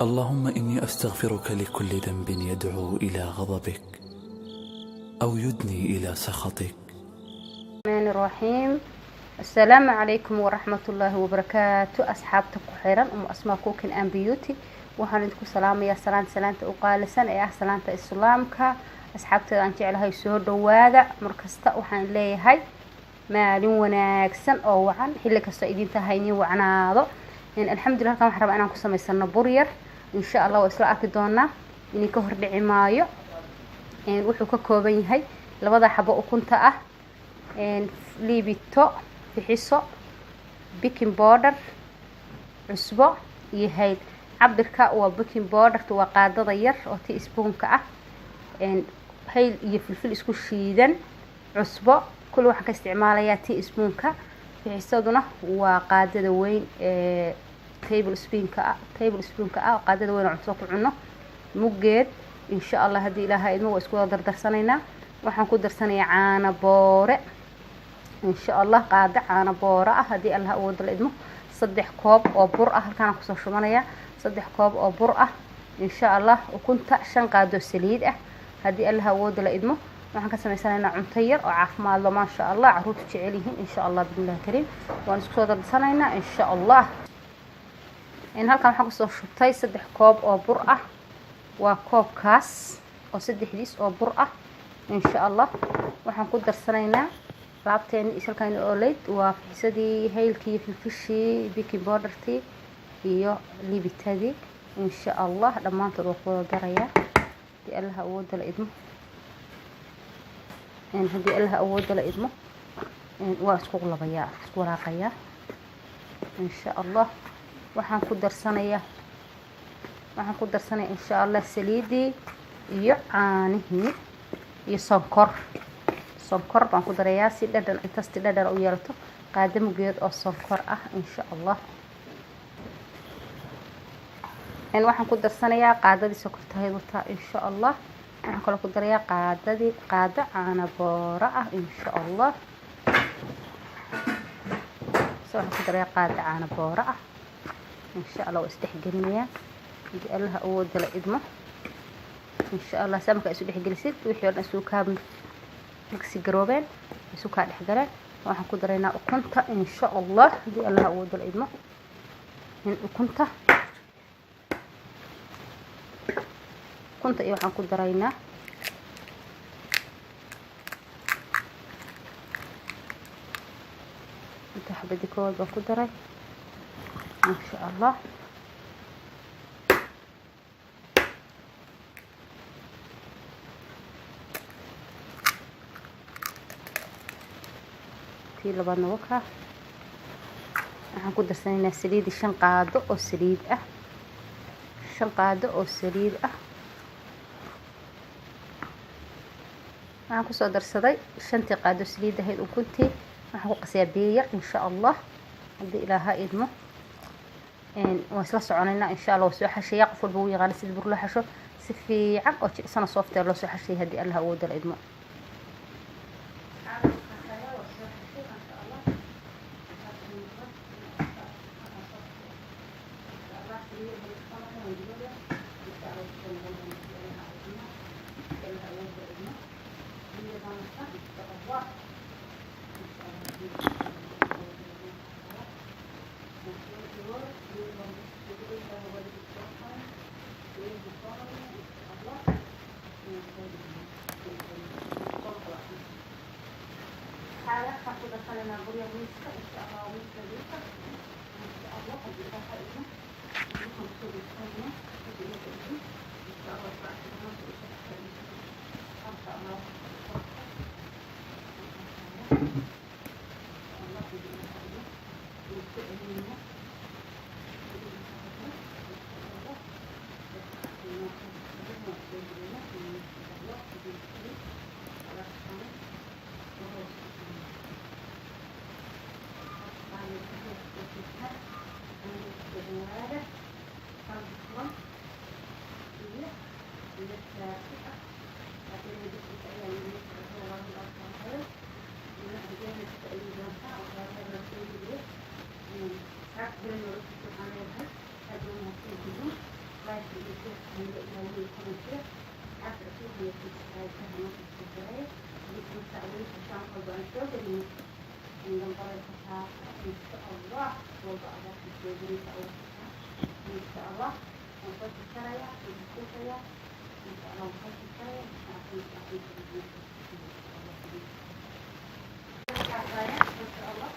اللهم إني أستغفرك لكل ذنب يدعو إلى غضبك أو يدني إلى سخطك. الرحمن الرحيم. السلام عليكم ورحمة الله وبركاته. أصحابتك خيرا أم أسماء Cooking and Beauty. Waxaan idinku salaamayaa salaan salaanta u qaalisan ee ah salaanta islaamka. Asxaabteeda aan jeclahay, soo dhawaada. Markasta waxaan leeyahay maalin wanaagsan oo wacan, xilli kastoo idin tahay idin wacnaado. Alxamdulillah, halkan waxaan rabaa inaan ku samaysano bur yar, insha Allah. Waa isla arki doonaa, idinka hordhici maayo. Wuxuu ka kooban yahay labada xabo ukunta ah, liibito, fixiso, baking powder, cusbo iyo hayl. Cabirka waa baking powderta waa qaadada yar oo teaspoonka ah, hayl iyo filfil isku shiidan, cusbo kulli waxaan ka isticmaalayaa teaspoonka. Fixisaduna waa qaadada weyn ee table spoonka ah, qaadada weyn oo cuntada ku cuno muggeed, insha Allah. Haddii Ilaaha idmo, waa isku wada dardarsanaynaa. Waxaan ku darsanayaa caano boore, insha Allah, qaado caano boore ah haddii Allah awood la idmo. 3 koob oo bur ah halkaan kusoo shubanayaa, 3 koob oo bur ah, insha Allah. Ukunta, 5 qaado saliid ah haddii Allah awood la idmo. Waxaan ka samaysanaynaa cunto yar oo caafimaad lo, maasha Allah, carruurtu jecel yihiin, insha Allah, bismillahi kariim. Waan isku soo darsanaynaa, insha Allah. Halkan waxaan kusoo shubtay 3 koob oo bur ah, waa koobkaas oo saddexdiis oo bur ah, insha Allah. Waxaan ku darsanaynaa alaabteeni ishalkaan ooleyd, waa fixisadii, haylkii, filfishii, baking powdertii iyo liibitadii, insha Allah. Dhammaantood waa ku wada darayaa haddii Allah awoodda la idmo. Haddii Allah awoodda la idmo, waa isku labayaa, isku walaaqayaa, insha Allah. Waxaan ku darsanayaa, insha Allah, saliidii iyo caanihii iyo sonkor. Sonkor baan ku darayaa si dhadhan tasti dhadhan u yeelato, qaado mugeed oo sonkor ah, insha Allah. Waxaan ku darsanayaa qaadadii sokortahayd wataa, insha Allah. Waxaan kaloo ku darayaa qaadadii, qaado caano booro ah, insha Allah. So waxaan ku darayaa qaado caano booro ah, insha Allah. Waa isdhexgelinayaa hadii Allah awoodda la idmo, insha Allah. Saa markaa isu dhexgelisid, wixii oo dhan isu kaa mix garoobeen, isu kaa dhexgaleen, waxaan ku daraynaa ukunta, insha Allah, haddii Allah awoodda la idmo. In ukunta iyo waxaan ku daraynaa inta. Xabadii koowaad baan ku daray, insha Allah. Tii labaadna wakaa. Waxaan ku darsanaynaa saliidi, 5 qaado oo saliid ah, 5 qaado oo saliid ah. Waxaan kusoo darsaday shantii qaado saliid ahayd, ukuntii. Waxaan ku qasayaa biyo yar, insha Allah, haddii Ilaaha idmo. Waan isla soconaynaa, insha Allah. Waa soo xashaya. Qof walba uu yaqaana sida bur loo xasho, si fiican oo jicsana softee loo soo xashaya haddii Allah awoodda la idmo. Waxaan ku darsanaynaa burya miiska, insha Allah, miis nadiif ah, insha Allah, haddii Ilaaha idmo. Waxaan kusoo darsanaynaa haddii Ilaaha idmo, insha Allah. Masha Allah, Allah, haddii Ilaaha idmo, waan ku celinaynaa. Like iyo share iyo ilaawiyo comment-iga. Asxaabta cusub iyo subscribe-ka noo subscribe. Marka aweysa shaan walba aan soo gelino in dambaleysa saarta, insha Allah. Walba adaa soo gelinta ugu, insha Allah. Waan soo jarjarayaa, waan kuusayaa, insha Allah. Waan soo jarjarayaa, insha Allah. Insha Allah,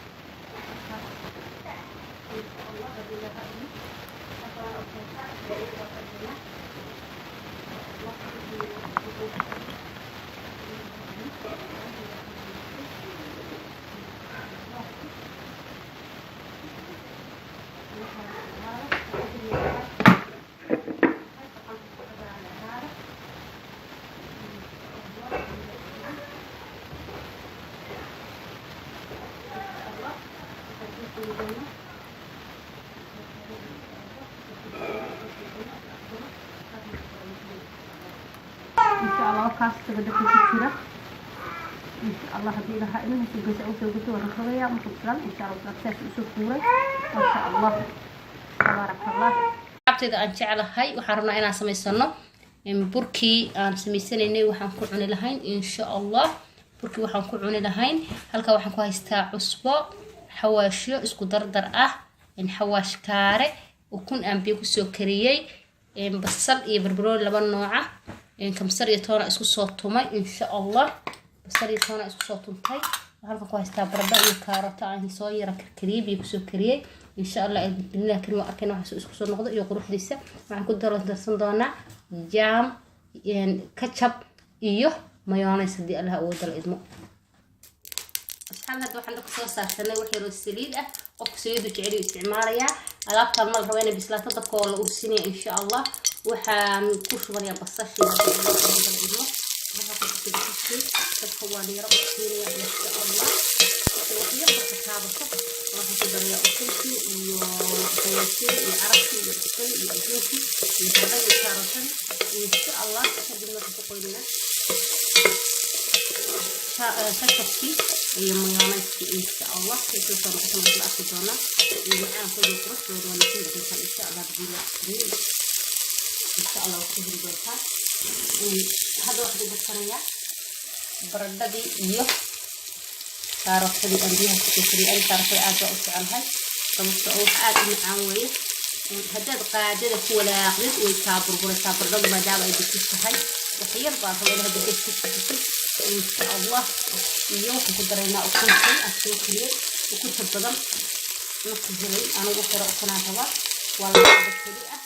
insha Allah, haddii la hadlo haddana okay. Insha Allah, wakaas isaga dabka ku jira, insha Allah. Haddii ilaha ilmaha soo geysa u soo geysa, waan rogaya markuu bislaado, insha Allah. Saas usoo fuuray, masha Allah, tabaaraka Allah. Asxaabteyda aan jeclahay, waxaan rabnaa inaan samaysano burkii aan samaysanaynay, waxaan ku cuni lahayn, insha Allah. Burkii waxaan ku cuni lahayn, halkaa waxaan ku haystaa cusbo, xawaashyo isku dardar ah, xawaash kaare, ukun aan biyo kusoo kariyey, basal iyo barbarooni laba nooca, kamsar iyo toona isku soo tumay, insha Allah. Basal iyo toona isku soo tuntay. Waxaan halkan ku haystaa baradho iyo kaaroto aan soo yara karkariyey, biyo kusoo kariyey, insha Allah. Bismillah karim. Waa arkayna waxa isku soo noqdo iyo quruxdiisa. Waxaan ku darsan doonaa jam, ketchup iyo mayonnaise, haddii Allah awoodda la idmo. Asxaab, hadda waxaan dabka soo saarsanay wax yaroo saliid ah. Qofka saliidu jecel uu isticmaalayaa. Alaabtaan ma la rabo inay bislaato, dabka oo la ursinaya, insha Allah. Waxaan ku shubanayaa basashii, haddii Allah awoodda la idmo. Markaa ku shubtay basashii, dabka waa yaro ursinaya, insha Allah. Wax yar dabka taabato, waxaan ku darayaa ukuntii iyo xawaashiyadii iyo carabtii iyo cusbadii iyo adduunkii iyo baradhadii iyo kaarotadii, insha Allah. Kadibna waxaan ku qoynaynaa ketchupkii iyo mayonnaise-kii, insha Allah. Kay soo noqoto waan isla arki doonaa iyo macaankooda iyo quruxdooda. Waa nasiib doontaan, insha Allah, bismillah kariim. Insha Allah waad ka heli doontaan. Hadda waxaan ku darsanayaa baradhadii iyo kaarotadii aan biyaha kusoo kariyay. Ani kaarotada aad baa u jecelahay, sababta oo wax aad u macaan weeye. Haddaad qaadada ku walaaqdid, way kaa burburaysaa baradhadu, maadaama ay bisil tahay. Wax yar baan rabaa in hadda gees ku bisil, insha Allah. Iyo waxaan ku daraynaa ukuntii aan soo kariyey. Ukunta badan marka helay anigu, wax yaro ukunaan rabaa, waa laba xabo keli ah,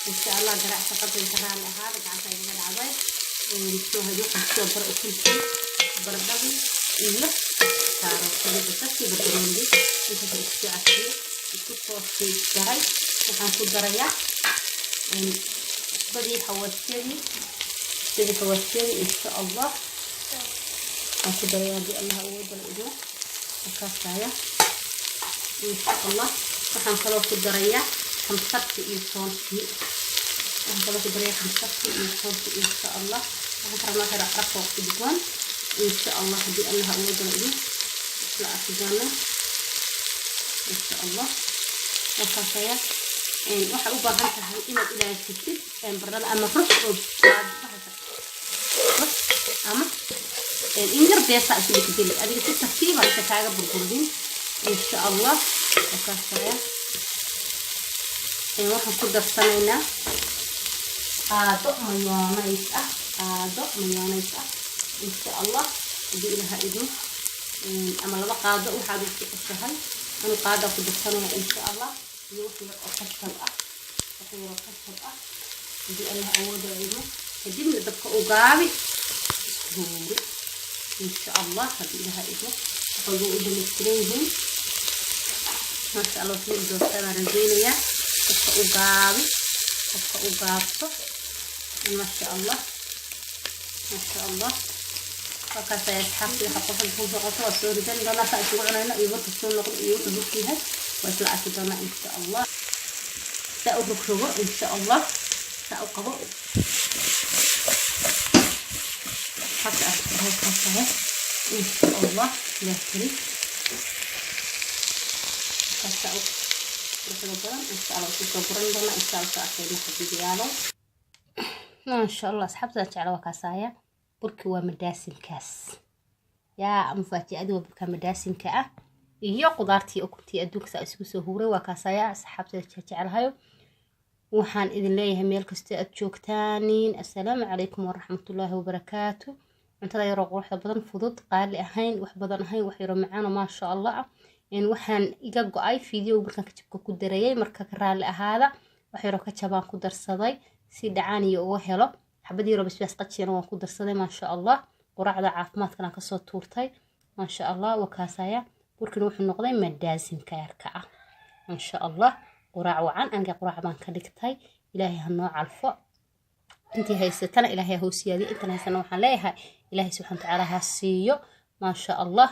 insha Allah. Garacsa qadinka, raali ahaada, gacanta igaga dhacday. Soo hadi waxaan kusoo bara ukuntii, baradhadii iyo kaarotadii, basashii, barbaroonidii, intaas isku soo carfiyey, isku soo sii daray. Waxaan ku darayaa cusbadii, xawaashyadii, cusbadii, xawaashyadii, insha Allah. Waan ku darayaa, haddii Allah awoodda la idmo. Markaasaya, insha Allah. Waxaan kaloo ku darayaa kamsartii iyo toontii. Waxaan kaloo ku darayaa kamsartii iyo toontii, insha Allah. Waxaan ka rabnaa xira carafka udgoon, insha Allah. Haddii Allah awoodda la idmo, isla arki doonaa, insha Allah. Markaasaya waxay u baahan tahay inaad ilaashatid baradhada ama rux oo rux ama in yar beesa isu bedeli adiga, si tartiiba inta kaaga burburin, insha Allah. Markaasaya waxaan ku darsanaynaa qaado mayonnaise ah, qaado mayonnaise ah, insha Allah, haddii ilaha idmo, ama laba qaado waxaad u jeceshahay. Anu qaada ku darsanaya, insha Allah. Iyo wax yar oo ketchup ah, wax yar oo ketchup ah, haddii Allah awooda idmo. Kadibna dabka u gaabi, isku insha Allah, haddii ilaha idmo. Waxay u dhamaystiran yihiin, maasha Allah. Waxay u doortaa baan rajaynayaa. Dabka u gaabi, dabka u gaabto, maasha Allah, maasha Allah. Halkaas ayaa, asxaabtii, waxa qofka ku socoto waa soo ridan doonaa. Saa isugu cunayno iyo marka soo noqdo iyo wuxuu burku yahay waa isla arki doonaa, insha Allah. Saa u rogrogo, insha Allah. Saa u qabo halka halkaas, insha Allah. Ilaah kari. Saa u Quruxda badan, insha Allah isku soo guran doona, insha Allah soo arkayna xabiibiyaalo. Maasha Allah, asxaabtada jecla, waa kaasaaya burki, waa madaasinkaas. Yaa mufaaji'adu waa burka madaasinka ah iyo qudaartii, ukuntii, adduunka saa isugu soo huuray. Waa kaasaya, asxaabtada jecelahayo. Waxaan idin leeyahay meel kastoo aad joogtaanin, assalaamu calaykum waraxmatullaahi wabarakaatu. Cuntada yaroo quruxda badan, fudud, qaali ahayn, wax badan ahayn, wax yaroo macaano, maasha Allah ah. In waxaan iga go-ay video markaan kajabka ku darayay, marka ka raalli ahaada. Wax yaroo kajabaan ku darsaday si dhacaan iyo uga helo, xabad yaroo basbaas qajiyana waan ku darsaday. Maasha Allah, quraacda caafimaadkana kasoo tuurtay. Maasha Allah, waa kaasaya burkina, wuxuu noqday madaasinka yarka ah. Maasha Allah, quraac wacan. Aniga quraac baan ka dhigtay. Ilaahay ha noo calfo. Intii haysatana Ilaahay ha hoosiyaadiyo, intan haysana waxaan leeyahay Ilaahay subxana watacaala ha siiyo. Maasha Allah,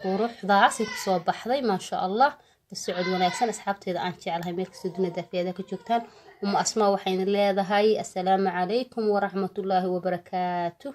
quruxdaasay kusoo baxday. Maasha Allah, la socod wanaagsan, asxaabteeda aan jeclahay, meel kastoo dunida daafiyada ka joogtaan. Uma Asmaa waxayna leedahay assalaamu calaykum waraxmatullaahi wabarakaatu.